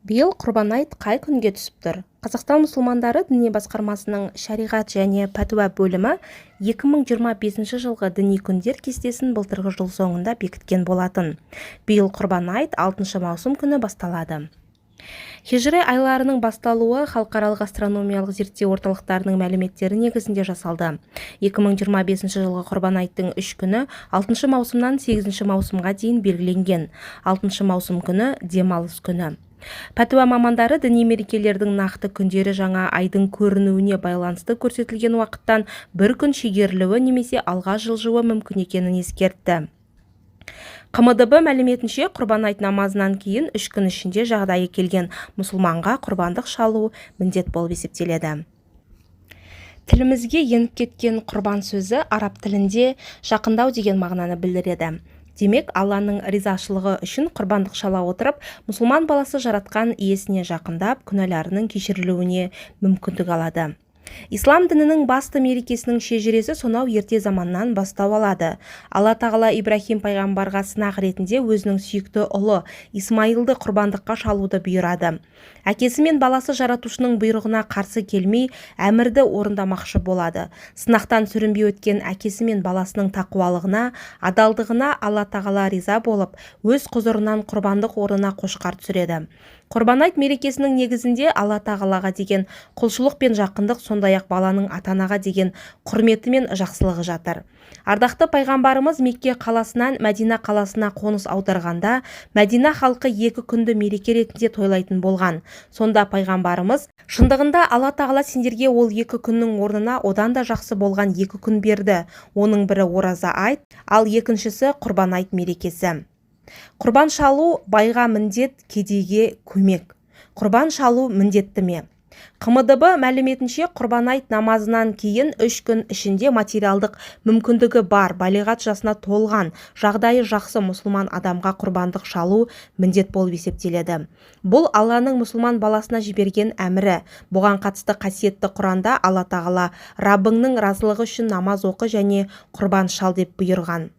Биыл Құрбан айт қай күнге түсіп тұр? Қазақстан мұсылмандары діни басқармасының шариғат және пәтуа бөлімі 2025 жылғы діни күндер кестесін былтырғы жыл соңында бекіткен болатын. Биыл Құрбан айт 6 маусым күні басталады. Хижри айларының басталуы халықаралық астрономиялық зерттеу орталықтарының мәліметтері негізінде жасалды. 2025 жылғы Құрбан айттың 3 күні 6 маусымнан 8 маусымға дейін белгіленген. 6 маусым күні демалыс күні. Пәтуа мамандары діни мерекелердің нақты күндері жаңа айдың көрінуіне байланысты көрсетілген уақыттан бір күн шегерілуі немесе алға жылжуы мүмкін екенін ескертті. ҚМДБ мәліметінше, Құрбан айт намазынан кейін 3 күн ішінде жағдайы келген мұсылманға құрбандық шалу міндет болып есептеледі. Тілімізге еніп кеткен құрбан сөзі араб тілінде жақындау деген мағынаны білдіреді. Демек, Алланың ризашылығы үшін құрбандық шала отырып, мұсылман баласы жаратқан иесіне жақындап, күнәларының кешірілуіне мүмкіндік алады. Ислам дінінің басты мерекесінің шежіресі сонау ерте заманнан бастау алады. Алла Тағала Ибрахим пайғамбарға сынақ ретінде өзінің сүйікті ұлы Исмаилды құрбандыққа шалуды бұйырады. Әкесі мен баласы жаратушының бұйрығына қарсы келмей, әмірді орындамақшы болады. Сынақтан сүрінбей өткен әкесі мен баласының тақуалығына, адалдығына Алла Тағала риза болып, өз құзырынан құрбандық орнына қошқар түсіреді. Құрбан айт мерекесінің негізінде Алла Тағалаға деген құлшылық пен жақындық, сондай-ақ баланың ата-анаға деген құрметі мен жақсылығы жатыр. Ардақты пайғамбарымыз Мекке қаласынан Мәдина қаласына қоныс аударғанда, Мәдина халқы 2 күнді мереке ретінде тойлайтын болған. Сонда пайғамбарымыз: "Шындығында Алла Тағала сендерге ол 2 күннің орнына одан да жақсы болған 2 күн берді. Оның бірі ораза айт, ал екіншісі Құрбан айт мерекесі." Құрбан шалу байға міндет, кедейге көмек. Құрбан шалу міндетті ме? ҚМДБ мәліметінше, Құрбан айт намазынан кейін 3 күн ішінде материалдық мүмкіндігі бар, балиғат жасына толған, жағдайы жақсы мұсылман адамға құрбандық шалу міндет болып есептеледі. Бұл Алланың мұсылман баласына жіберген әмірі. Бұған қатысты қасиетті Құранда Алла Тағала: "Раббыңның разылығы үшін намаз оқы және құрбан шал" деп бұйырған.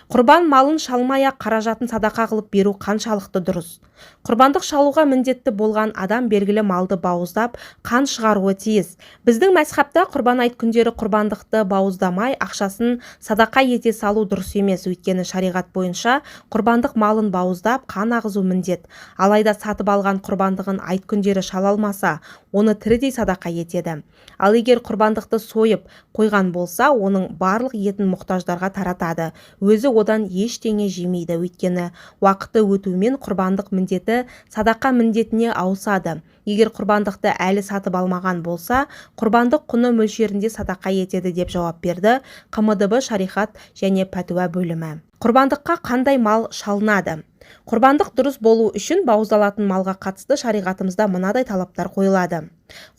Құрбан малын шалмай-ақ қаражатын садақа қылып беру қаншалықты дұрыс? Құрбандық шалуға міндетті болған адам белгілі малды бауыздап, қан шығаруы тиіс. Біздің мәзһабта Құрбан айт күндері құрбандықты бауыздамай, ақшасын садақа ете салу дұрыс емес, өйткені шариғат бойынша құрбандық малын бауыздап, қан ағызу міндет. Алайда сатып алған құрбандығын айт күндері шала алмаса, оны тірідей садақа етеді. Ал егер құрбандықты сойып қойған болса, оның барлық етін мұқтаждарға таратады. Өзі одан ештеңе жемейді, өйткені уақыты өтуімен құрбандық міндеті садақа міндетіне ауысады. Егер құрбандықты әлі сатып алмаған болса, құрбандық құны мөлшерінде садақа етеді деп жауап берді ҚМДБ шариғат және пәтуа бөлімі. Құрбандыққа қандай мал шалынады? Құрбандық дұрыс болу үшін бауыздалатын малға қатысты шариғатымызда мынадай талаптар қойылады.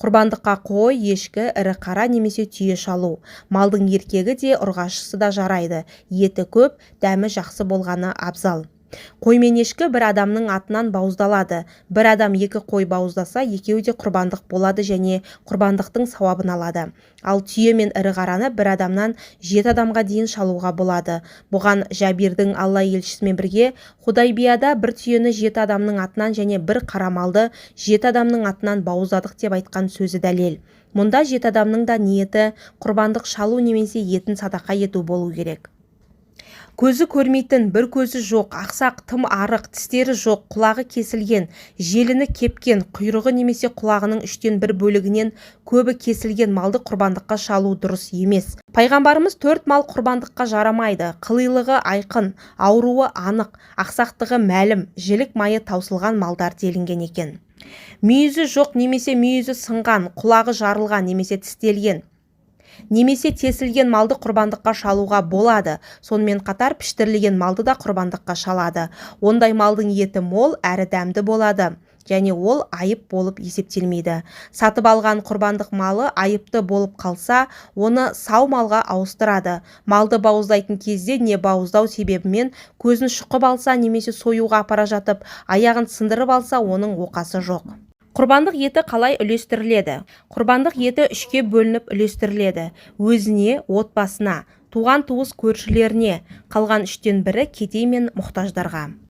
Құрбандыққа қой, ешкі, ірі қара немесе түйе шалу. Малдың еркегі де, ұрғашысы да жарайды. Еті көп, дәмі жақсы болғаны абзал. Қой мен ешкі бір адамның атынан бауыздалады. Бір адам 2 қой бауыздаса, екеуі де құрбандық болады және құрбандықтың сауабын алады. Ал түйе мен ірі қараны бір адамнан 7 адамға дейін шалуға болады. Бұған Жабирдің Алла елшісімен бірге Худайбияда бір түйені 7 адамның атынан және бір қара малды 7 адамның атынан бауыздадық деп айтқан сөзі дәлел. Мұнда 7 адамның да ниеті құрбандық шалу немесе етін садақа ету болу керек. Көзі көрмейтін, бір көзі жоқ, ақсақ, тым арық, тістері жоқ, құлағы кесілген, желіні кепкен, құйрығы немесе құлағының 1/3 бөлігінен көбі кесілген малды құрбандыққа шалу дұрыс емес. Пайғамбарымыз: 4 мал құрбандыққа жарамайды: қылилығы айқын, ауруы анық, ақсақтығы мәлім, жілік майы таусылған малдар делінген екен. Мүйізі жоқ немесе мүйізі сынған, құлағы жарылған немесе тістелген немесе тесілген малды құрбандыққа шалуға болады. Сонымен қатар піштірілген малды да құрбандыққа шалады. Ондай малдың еті мол әрі дәмді болады және ол айып болып есептелмейді. Сатып алған құрбандық малы айыпты болып қалса, оны сау малға ауыстырады. Малды бауыздайтын кезде не бауыздау себебімен көзін шұқып алса немесе союға апара жатып аяғын сындырып алса, оның оқасы жоқ. Құрбандық еті қалай үлестіріледі? Құрбандық еті 3-ке бөлініп үлестіріледі. Өзіне, отбасына, туған-туыс көршілеріне, қалған 1/3-і кедей мен мұқтаждарға.